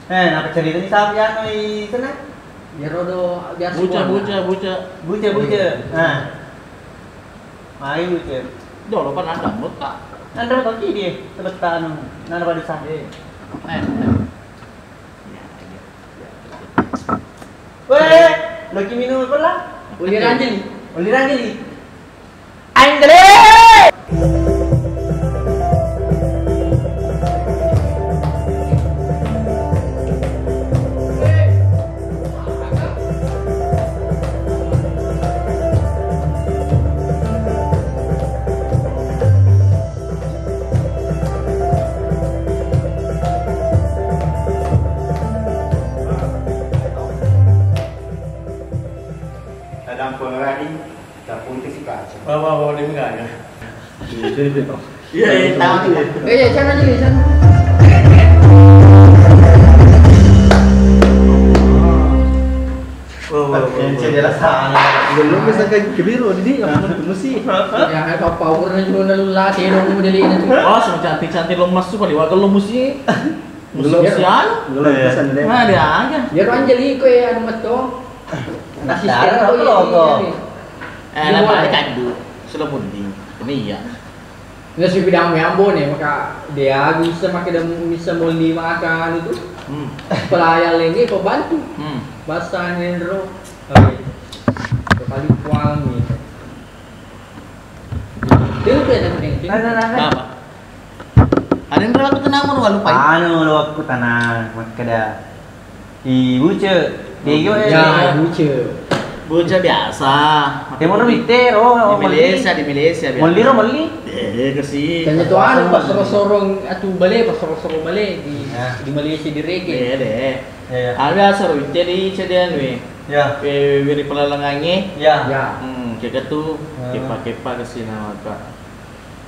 Eh, nah, ceritanya siapa ya, anu, di sana? Biar rodo, biar buca, semua. Buca, buca. Buca, buca. Iya. Nah. Ayo, buca. Dolo kan ada mut, Kak. Ada kaki dia, sebetulnya, anu, nana pada sana. Eh, eh. Weh, loki minum apa lah? Oli Ranjali. Oli Ranjali. Andre! Tadang pengerani, tak pun ke si kaca. Bawa, bawa dia mengaga. Iya, iya, tahu. Eh, iya, sana aja, sana. Wah, wah, wah, wah. Yang cedera sana. Belum bisa ke, ke biru, jadi apa tuh mesti? Ya, apa, apa, orang yang dulu lalu latih dong, udah lihat itu. Oh, semua cantik-cantik lo masuk kali, wakil lo mesti. Belum. Mesti anu? Belum, iya, bisa, Dek. Nah, dia aja. Ya, Ron, jadi kok ya, anu, meto. Asisten kok ya, iya. Eh, lah, balik kan, Bu. Sudah pun di, ini iya. Nggak sih, bidang yang bone, maka dia bisa pakai dan bisa mau lima kan itu. Hmm. Pelayan lagi, pembantu. Hmm. Bahasa Nendro. Oke. Paling kuang nih. Dia udah ada yang. Nah, nah, nah, nah. Apa? Ada yang berlaku tenang, mau lupa. Anu, lupa tenang, makkeda. I buce. Dego, eh. Ya, buce. Bocah biasa. Temoro mitte ro, di Malaysia, di Malaysia biasa. Melli ro, melli. Eh, kasi. Tanya tu anu, pas sorong-sorong atu bale, pas sorong-sorong bale di, di Malaysia di Rege. Iya, deh. Iya, iya. Ah, biasa ro mitte di cedian we. Iya. Eh, wiri pelalangange. Iya. Iya. Hmm, keka tu, kepa-kepa kasi na maka.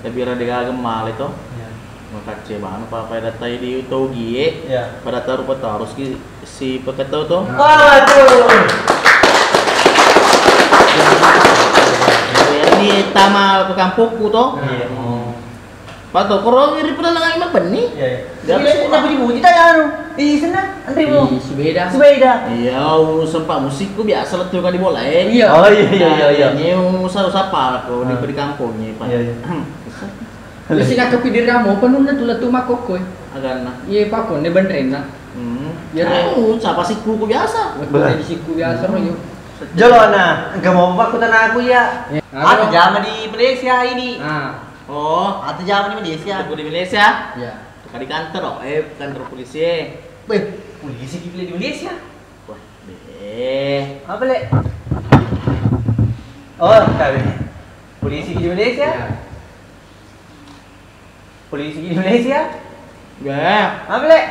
Tapi ra degaga male to. Iya. Makacce bana pa pada tai di togie. Iya. Pada taru pa taruski si peketau to. Nah. Waduh. Jadi tama ke kampungku to. Iya. Pato koro iri pernah lengai mabenni. Iya, iya. Iya, iya, tapi dipuji tak anu. Ih, sana, Andri mo. Ih, Subeda. Subeda. Iya, u sempat musikku biasa lettu kali bola eh. Iya. Oh, iya, iya, iya, iya. Ini usah usah apa aku di kampungnya, Pak. Iya, iya. Wis nakkepi diri amo, penunna tu lettu makkokkoe. Aganna. Iya, pakkonne benrenna. Hmm. Iya, anu, siapa sikku ku biasa? Betul, di sikku biasa ro yo. Jolo na, engka mau pakkutana aku ya. Iya. Apa jama di Malaysia ini? Ah. Oh, atau jama di Malaysia? Aku di Malaysia. Iya. Tukar di kantor, oh, eh, kantor polisi eh. Weh, polisi di di Malaysia. Wah, deh. Apa le? Oh, tahu. Polisi di Malaysia? Iya. Polisi Indonesia? Gak. Apa le?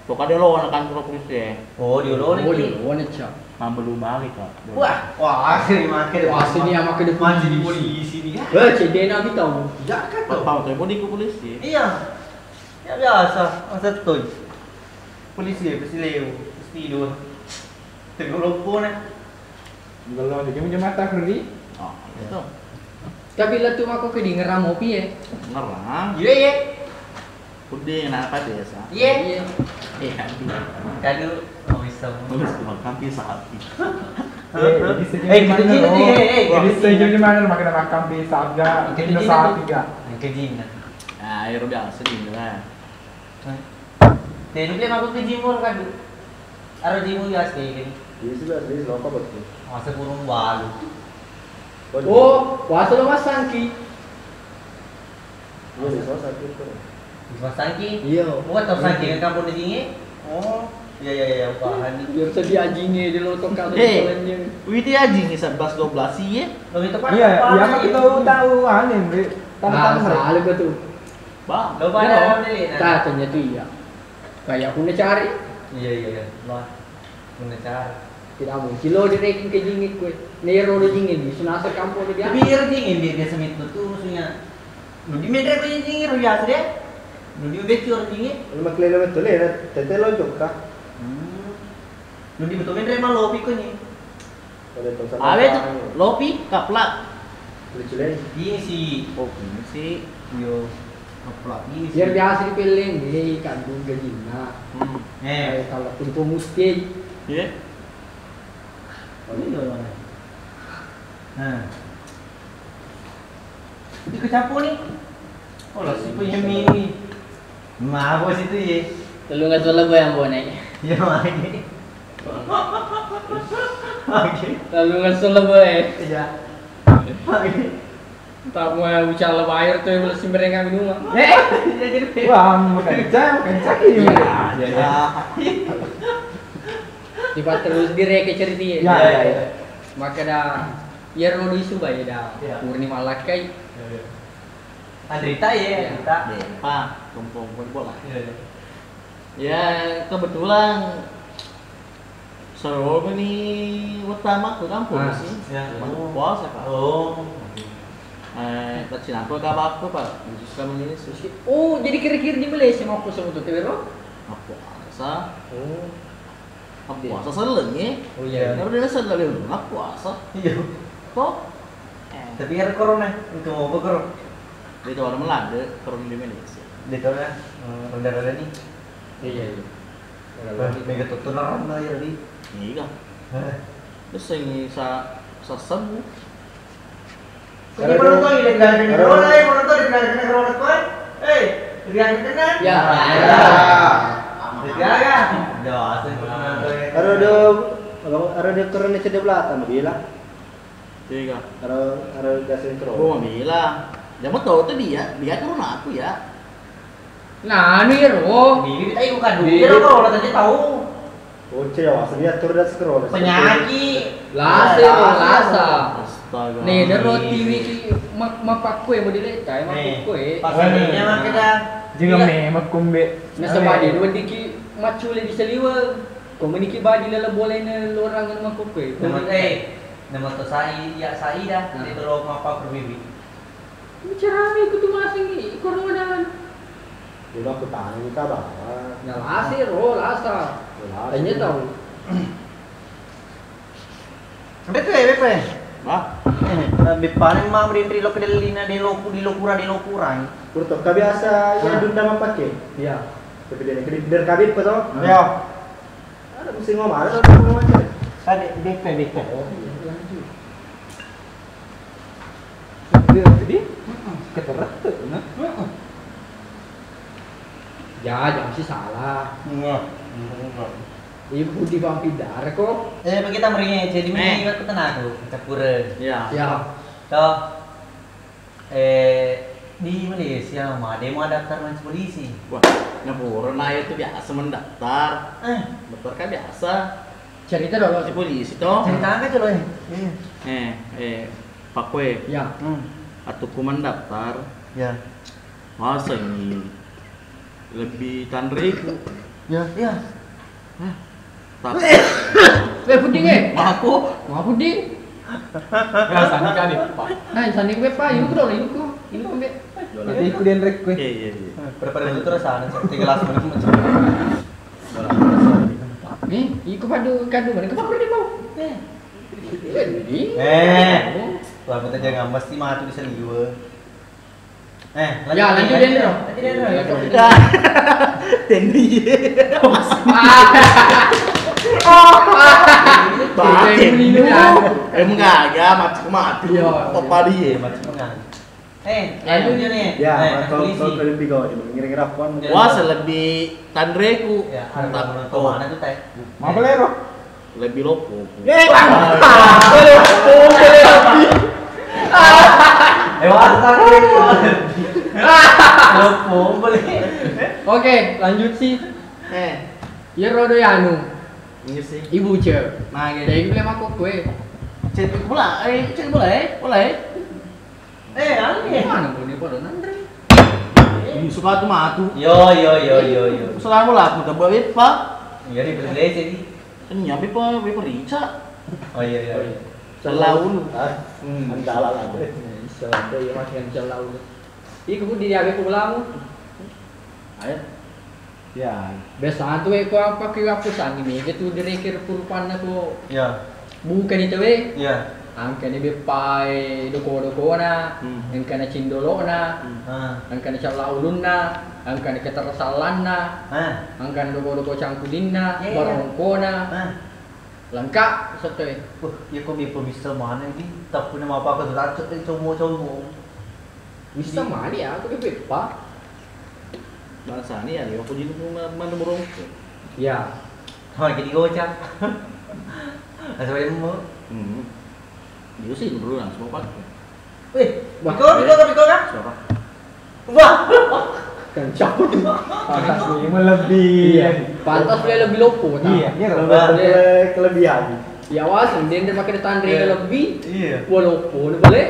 Pokoknya lo anak kantor polisi ya. Oh, dia lo. Oh, dia lo nih, Cak. Mambelu balik kok. Wah, wah, asli makai deh. Wah, sini yang makai deh. Masih di polisi nih. Eh, cedena kita. Jangan tuh. Tahu tuh, mau di polisi. Iya. Ya biasa, masa tuh. Polisi ya, pasti leo, pasti dua. Teguk lompona. Belum ada jam-jam mata kerdi. Oh, itu. Tapi lettu mako ke di ngerang mopi ya. Ngerang. Iya, iya. Puding enak apa desa? Iya. Iya. Eh, aduh. Kadu, oh, bisa. Terus makan pisang. Eh, kita gimana, eh, eh, kita gimana makan makan pisang ga? Kita gimana? Kita gimana? Ah, air biasa gini lah. Tenu pia mako ke jimur kadu. Aro jimur ya asli kan. Iya sudah asli loka betul. Masa kurung walu. Oh, wasa lo masangki. Iya, di sana sakit tuh. Di sana sakit? Iya. Buat tau sakit kan kampung di sini? Oh, iya, iya, iya, paham nih. Biar sedih ajinge di lotong kalau jalannya. Witi ajinge sebelas dua belas iya. Lo itu kan. Iya, iya, apa kita tahu aneh, Bre. Tahu, tahu, Bre. Salah betul. Bah, lo pada. Iya, lo. Tanya tuh iya. Kayak aku cari. Iya, iya, iya. Wah, aku cari. Tidak mungkin lo direkeng ke jingit kue. Nero do jingit di sunasa kampung di. Tapi ero jingit di biasa mitu tuh maksudnya. Nudi menre ko jingit ro biasa deh. Nudi beccu ro jingit. Lu maklele betul ya, tete lo jokka. Hmm. Nudi betul menre malopi ko ni. Awe tu, lopi, kaplak. Ini si. Oh, ini si. Yo, kaplak ini si. Biar biasa dipeleng, eh, kandung gajinna. Hmm. Eh. Kalau pun pemusti. Iya. Oh, iya, iya. Nah. Itu kecampur nih. Oh, lah si punya mini. Mabo situ ye. Tellung asu lebo yang bone. Iya, magi. Magi. Tellung asu lebo eh. Iya. Magi. Tak mau ucap lebayar tuh yang mesti mereka minum. Eh, iya jadi. Wah, makan cah, makan cah ini. Iya, iya, iya. Tiba terus direke cerita ya. Iya, iya, iya. Maka dah, ya Rodi subai dah. Iya. Purni malakai. Iya, iya. Andrita ya, Andrita. Depa, kumpul-kumpul bola. Iya, iya. Ya, kebetulan selalu ni utama ke kampung sih. Iya. Masuk puasa, Pak. Oh. Eh, tak cinampu ke apa aku, Pak? Khusus kamu ini sih. Oh, jadi kira-kira di Malaysia mau aku sebut itu, Bro? Aku puasa. Oh. Mappuasa selleng, eh. Oh, iya. Baru dia selleng, mappuasa. Iya. Kok? Eh. Tapi ada corona, itu mau apa corona? Dia tahu orang Melanda, corona di Malaysia. Dia tahu ya, eh, rada-rada nih. Iya, iya. Mega tutup orang lah ya tadi. Iya. Terus yang sa sasabu. Jadi penonton ini dari negara, eh, penonton dari negara, eh, eh, dari negara. Ya. Jadi ya. Ada asli penonton. Ada ada, ada ada keren cedde belakang, Bila. Tiga. Ada ada dasar keren. Oh, Bila. Jamu tahu tuh dia, dia turun aku ya. Nah, anu ya, Ro. Bila kita ibu kandung. Dia Ro, tadi tahu. Oce ya, waseng ya, tur das kero. Penyakit. Lasa, lasa. Astaga. Nih, dero tiwi ki ma-, mapakkue model eta, eh, mapakkue. Pas ini mah kita. Jangan memang kumbe. Nasaba de wedding ki maccule di saliweng. Ko meniki baju lala boleh ne lorang anu makkukue. Nama, eh, nama to sai, ya sai dah. Nah. Itu lo mapa perbibi. Bicara apa itu tuh masing ni? Corona. Udah aku tanya kita bawa. Ya lasi ro, lasa. Ya, lasi. Tanya tahu. Bepe, bepe. Bah. Eh, lebih paling mau di, di lo kedellina, di lo ku-, di lo kura, di lo kurang. Kurto kabiasa ya. Nah. Dunda mapake. Iya. Tapi dia ni kedi der kabit apa to? Ya. Ada musim ngomong, ada musim ngomong aja. Tadi bepe, bepe. Oh, iya, lanjut. Jadi, keterek tuh, nah. Ya, jangan sih salah. Enggak. Enggak, enggak. Ibu di Bang Pidar kok. Eh, begitu meriah, jadi mending ikut tenang tuh, campuran. Iya. Ya. Toh. Eh, di Malaysia mah demo daftar mancaji polisi. Wah, nah pura nah itu biasa mendaftar. Eh. Daftar kan biasa. Cerita dulu. Si polisi toh. Cerita apa tuh lo, eh? Iya. Eh, eh, Pak Kue. Ya. Hmm. Atau ku mendaftar. Ya. Masa ini lebih tanreku. Ya. Ya. Tapi eh, pudding, eh. Maku. Mau pudding. Ya, sani kali, Pak. Nah, sani kali, Pak. Ibu dong, ibu. Ibu, Mbak. Jadi iku denrek kue. Iya, iya, iya. Pada-pada itu terus sana, tiga gelas mana macam. Nih, iku padu kadu mana? Kepala perut mau. Eh. Eh. Lah, kita jangan mesti matu di saliweng. Eh, ya, lanjut, lanjut, Dendro. Lanjut, Dendro. Iya, lanjut. Dah. Dendro, iya. Batin. Emang gak, gak, mati, mati. Iya. Apa dia? Mati, mati. Eh, lanjut nih. Ya, eh, kalau, kalau lebih kau, ngira-ngira apa? Wah, lebih tanreku. Ya, ada. Mana tuh, Teh? Mau boleh, Bro? Lebih lopo. Eh, Bang. Eh, wah, lopo, boleh. Oke, lanjut sih. Eh. Iya, Rodo Yanu. Iya sih. Ibu ce. Nah, gitu. Jadi boleh makok kue. Cek bola, eh, cek bola, eh, bola, eh. Eh, aneh. Mana boleh pada nanre? Ini suka tuh matu. Yo, yo, yo, yo, yo. Selama lah aku tak bawa apa? Iya, di Brazil sih. Kan nyampe pa, pa rica. Oh, iya, iya. Selalu. Ah, hmm. Antara lah. Selalu, iya, masih yang selalu. Iku pun di diabe ku belamu. Ayo. Ya. Biasa tu, eh, ko apa ki wappusangi mega tu direke rupa-rupanna ko. Ya. Bukan itu, eh. Ya. Angkani beppae doko-dokona, hmm, engkana cindolona, hmm, ah, engkana calla ulunna, engkana ketersallanna, ah, engkana doko-doko cangkulinna, ya, ya, barongkona. Ah. Lengkap sette. Wah, iya ko beppa bisa mana ini? Tapi nama apa ke racet, eh, como-como. Bisa mani ya, aku beppa. Bangsani ya, aku jadi mana burung. Ya. Sama jadi gocap. Asal mau. Hmm. Dia sih dulu langsung apa? Wih, biko, biko, biko kan? Siapa? Wah. Kan siapa tuh? Pantas nih, lebih. Iya. Pantas dia lebih lopo, tak? Iya, iya, lebih. Kelebihan. Ya, was, dia, dia pakai tanri lebih. Iya. Walaupun boleh.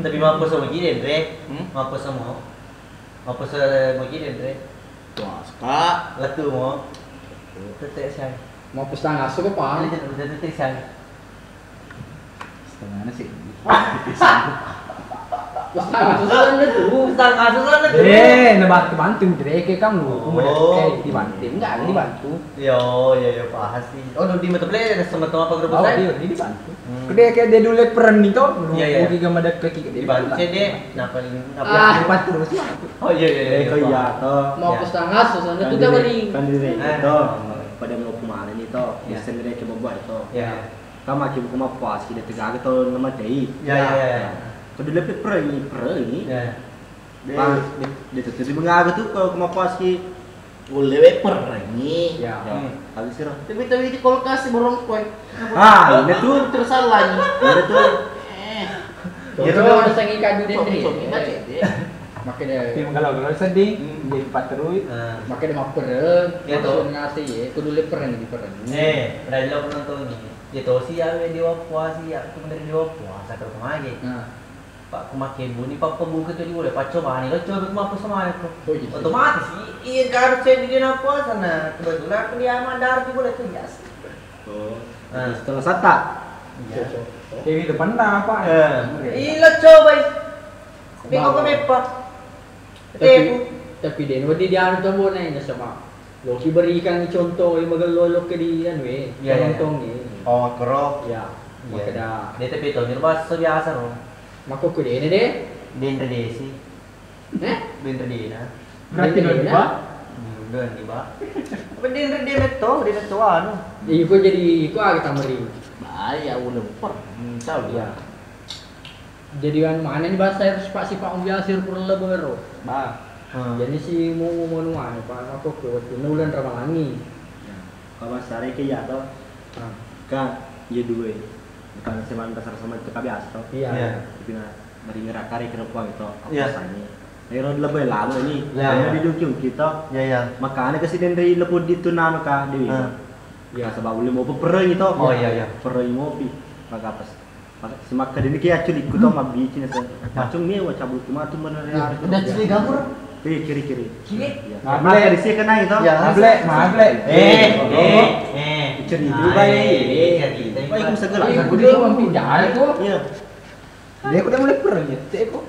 Tapi mampu sama gini, Dre. Hmm? Mampu sama. Apa se-, mau gini, Dre? Wah, suka. Letu mo. Letu. Tete sai. Mau pesta ngaso ke, Pak? Tete, tete, tete sai. Setengahnya sih. Pesta ngaso sana tuh. Pesta ngaso sana tuh. Eh, nah bantu-bantu, Dre, kayak kamu. Oh. Kamu udah kayak dibantu. Enggak, dibantu. Yo, yo, yo, paham sih. Oh, di mata play ada sama teman apa grup. Oh, saya? Iya, ini dibantu. Hmm. Kedai kayak dia dulu pernah nih toh, iya, iya, mau gigi sama dekat gigi. Dibantu sih dia. Kenapa ini? Kenapa? Ah, lupa terus lah. Oh, iya, iya, iya, iya, iya, toh. Mau ke setengah, susah tuh, kan dia beri. Kan dia, eh, toh. Pada mau kemana nih toh? Iya. Bisa ngedek ke bawah toh. Iya. Kan makin buku mah pas kita tegak toh nama teh. Iya, iya, iya, iya. Kedua lebih pernah ini, pernah ini. Iya. Bang, de, de tettu di mengaga tu kalau kemapasi. Ulle we perengi. Ya. Hmm. Habis sih, Ro. Tapi, tapi di kulkas si borong koi. Ah, ini tuh. Terus salah ini. Ini tuh. Eh. Ya, cocok, udah sangi kadu deh, coba, Dre. Coba, coba, Dre. Makkeda, tapi menggalau-galau sedih, hmm, jadi patterui. Ah. Makkeda mappereng, iya to. Maksudna ase ye, kudu le pereng di pereng. Eh, pada lo penonton ini. Ya to, siap we, Dewa puasa, siap tu, bener Dewa puasa, terus mage. Nah. Pak, ku makke buni, pappa buka tu di bola, paccobani lo, coba ku mappuasa mane ko. Oh, iya. Otomatis, i-, iya, harus cek di Dewa puasa, nah, kebetulan aku dia mandar di bola tu biasa. Oh, ah. Setelah sata. Iya. Cocok. Dewi depan apa? Eh. Ih, lo coba, i. Bengkok ke meppa. Tapi, tapi de' wedding dianu to, Bo, na, nasaba loki berikan contoh yang magello lokke di anu e, iya, iya, contoh e. Oh, makkoro. Ya, iya. Makkeda. De' tapi to, nirbaso biasa no. Makkokko de' ne de'. Denre desi. Eh? Denre dena. Berarti denre dena. Hmm, denre ba. Apa denre de' metto, de' metto anu. Iko jadi, iko aga tamari. Bahaya, udah per. Hmm, tahu dia. Jadi anu maneng ni bahasa ero sifat-sifat biasa ero pura lebo ero. Bah. Hmm. Jadi si mau mau anu, anu, Pak, apa ke waktu ini bulan Ramalangi. Ya. Kalau bahasa reke ya to. Ah. Ka, ya dua. Bukan seman dasar sama itu kabiasa to. Iya. Iya. Tapi na, mari ngerakare kira kuang itu. Iya. Apa sani? Ero lebo lalo ni. Iya, iya. Karena di dukung kita. Iya, iya. Makanya ke si denre lebo di tunano ka Dewi. Ah. Iya. Nasaba ulle mau pereng itu. Oh, iya, iya. Pereng mopi. Maka pas Simakkedani ki acculikku to, hmm, mabbici naseng. Macung mewa cabut tu matu menere. Udah cili gamur. Eh, kiri, kiri. Kiri? Iya. Mable. Maka di sini kena itu. Ya, mable, mable. Eh, eh, eh. Ceri juga, eh. Eh, ceri. Wah, itu segala. Eh, aku dia mau pindah, aku. Iya. Dia aku udah mulai pergi, ya. Teko.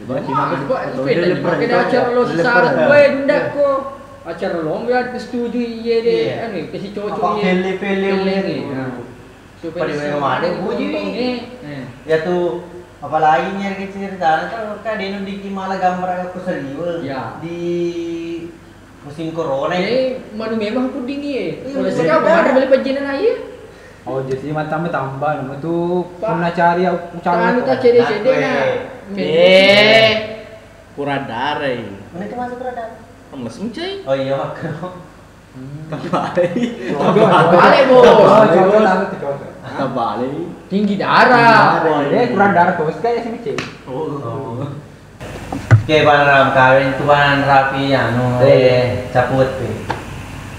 Wah, kok itu beda nih. Pakai acara lo sesara, gue dunda ko. Acara lo, ya, setuju, iya deh. Iya. Anu, kasih cocok, iya. Pele-pele, pele, iya. Nah. Supaya pada semua memang ada bunyi. Untungnya. Eh. Ya tu, apalagi nyari ceritana kan, kan dia nu diki malah gambar aku serius. Ya. Di musim corona. Eh, manu memang puding, iya. Iya, kalau betul. Sekarang ada beli pajinan aja. Oh, jadi mata tambah nama tu pernah cari aku calon. Anu tak cede-cede nak. Eh, kurang darah ini. Mana tu masuk kurang darah? Lemes mencai. Oh iya, makro. Hmm. Terbalik. Terbalik, Bos. Oh, coba taruh di kota. Terbalik. Tinggi darah. Tinggi darah. Eh, kurang darah, Bos. Kayak si Mici. Oh. Oh. Oke, Bang Ram, kawin tu Bang Rapi, anu, eh, caput, eh.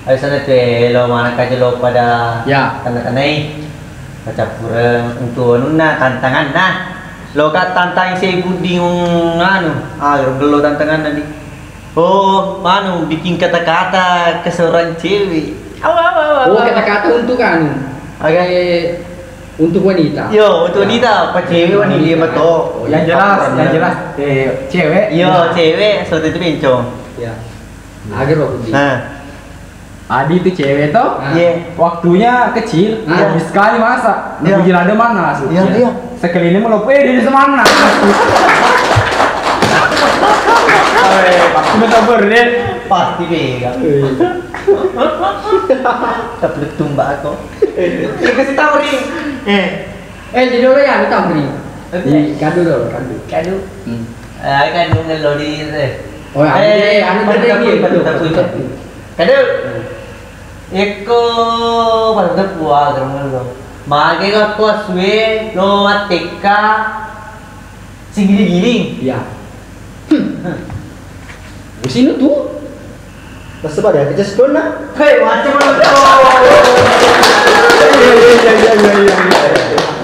Ayo sana tu, eh, lo mana kaja lo pada, ya, kena-kenai. Pacappureng untu anunna, tantanganna. Loka tantang si Budding, anu, ah, gello tantanganna ni. Oh, anu, bikin kata-kata ke seorang cewek. Awa, awa, awa, awa. Oh, kata-kata untuk anu. Oke. Eh, untuk wanita. Yo, untuk wanita, apa cewek wanita, iya, betul. Oh, yang jelas, yang jelas, eh, cewek. Yo, cewek, seperti itu, bencong. Ya. Agar waktu di. Nah. Adi itu cewek toh, ah, iya, waktunya kecil, ah, hobi sekali masak. Iya. Dipuji lada mana, Su? Iya, iya. Sekali ini melope, eh, dia semangat. Eh, pasti betul, deh. Pasti bega. Iya. Tapi tumbak aku. Dikasih tahu, Ri. Eh. Eh, jadi orang yang tahu, Ri. Oke. Di kado dulu, kado. Kado. Hmm. Eh, kado ngello di, eh. Oh, anu, eh, anu, pada deh, tapi, iya, pada betul, tapi, betul. Kade, iyakko pada teppu aga mello. Mage gakko asue lo mattekka sigiling-giling. Iya. Hmm. Usinu tu. Nasaba de kecas donna. Hei, macam mana? Iya, iya, iya, iya, iya, iya.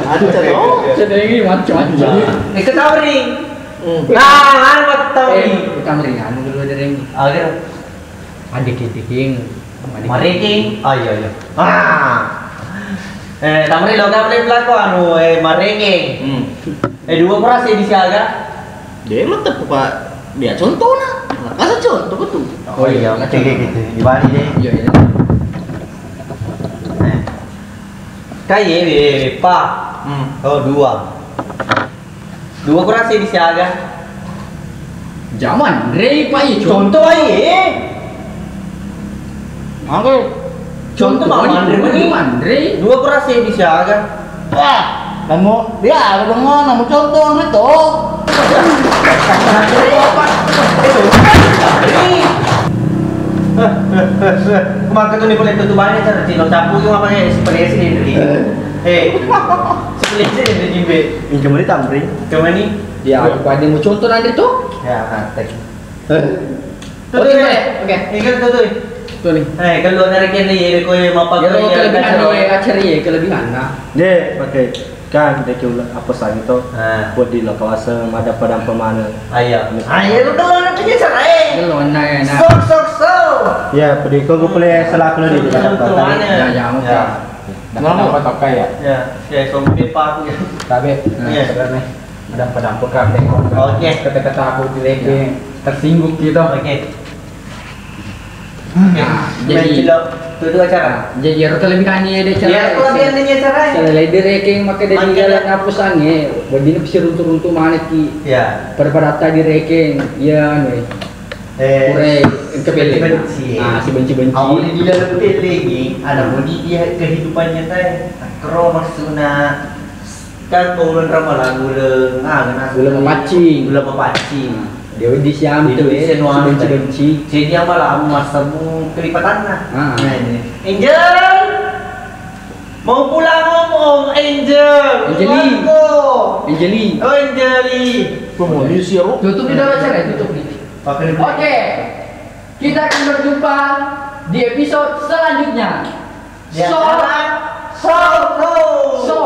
Macam, oh. Sedengki macam-macam. Iya. Eh, ketawa nih. Hmm. Nah, anu ketawa nih. Eh, ketawa nih, anu dulu ada ring. Ada. Adikidikiding. Mareking. Oh, iya, iya. Ah. Eh, tamri lo kan beli pelaku anu, eh, mareking. Hmm. Eh, dua kurasi di siaga. Dia mah tepu, Pak. Dia contohnya. Masa contoh betul. Oh, iya, oke, oke, oke. Di Bali deh. Iya, iya. Eh. Kaye, eh, Pak. Hmm. Oh, dua. Dua kurasi di siaga. Jaman, Rei, Pak, iya, contoh, Pak, iya. Mangga. Contoh, Pak, Pak, Rei, Pak, Rei. Dua kurasi di siaga. Wah, kamu, dia, kamu, kamu contoh, itu. Maka tuh nih, boleh tuh banyak cara cino capu, cuma pakai ekspresi nih, Rei. Eh. Eh. Ini jimbe. Ini kemana tamring? Kemana? Ya, aku ada mau contoh nanti tuh. Ya, thank you. Tuh, oke, tuh, oke. Ini kan tuh, tuh. Tuh nih. Eh, kalau dari kene ya, ko ya mapa. Ya, ko ya, kelebihan acara ya, kelebihan nah. Deh, pakai kan deki ula apa sangi to. Ah. Buat di lokasi madam-madam pemana. Ayo. Ayo, lu kalau nanti cerai. Lu nah, ya, nah. Sok, sok, sok. Ya, pedih kok gue boleh salah kalau di. Sok, sok, mana? Ya, ya, oke. Ya. Nama apa tokai ya? Ya, ya, sombong pak. Tabe. Iya. Nah, sebenarnya. Madam-madam pekat deh. Oke. Kata-kata aku direke tersinggung gitu. Oke. Nah, jadi, tuh, tuh acara. Jadi, ero kelebihan ni de acara. Iya, kelebihan ni acara. Selain direkeng, maka dari dalam napusannya, begini pasti runtu-runtu mana ki. Iya. Pada-pada tadi rekeng, ya, anu, eh. Eh, pura engka pele. Benci. Ah, si benci-benci. Awalnya di dalam pele ni, ada mau di dia kehidupannya teh. Kero maksudnya kan ko uleng ramalang uleng, ah, kena uleng mapaccing. Uleng mapaccing. Dia di siam tu, eh, si benci-benci. Jadi yang malam masamu kelipatanna. Ah. Nah, ini. Angel! Mau pulang, Om, Om, Angel. Angeli. Pulang ko. Angeli. Oh, Angeli. Tutup di dalam acara, tutup di. Pakai dulu. Oke. Kita akan berjumpa di episode selanjutnya. Ya, so, so, so.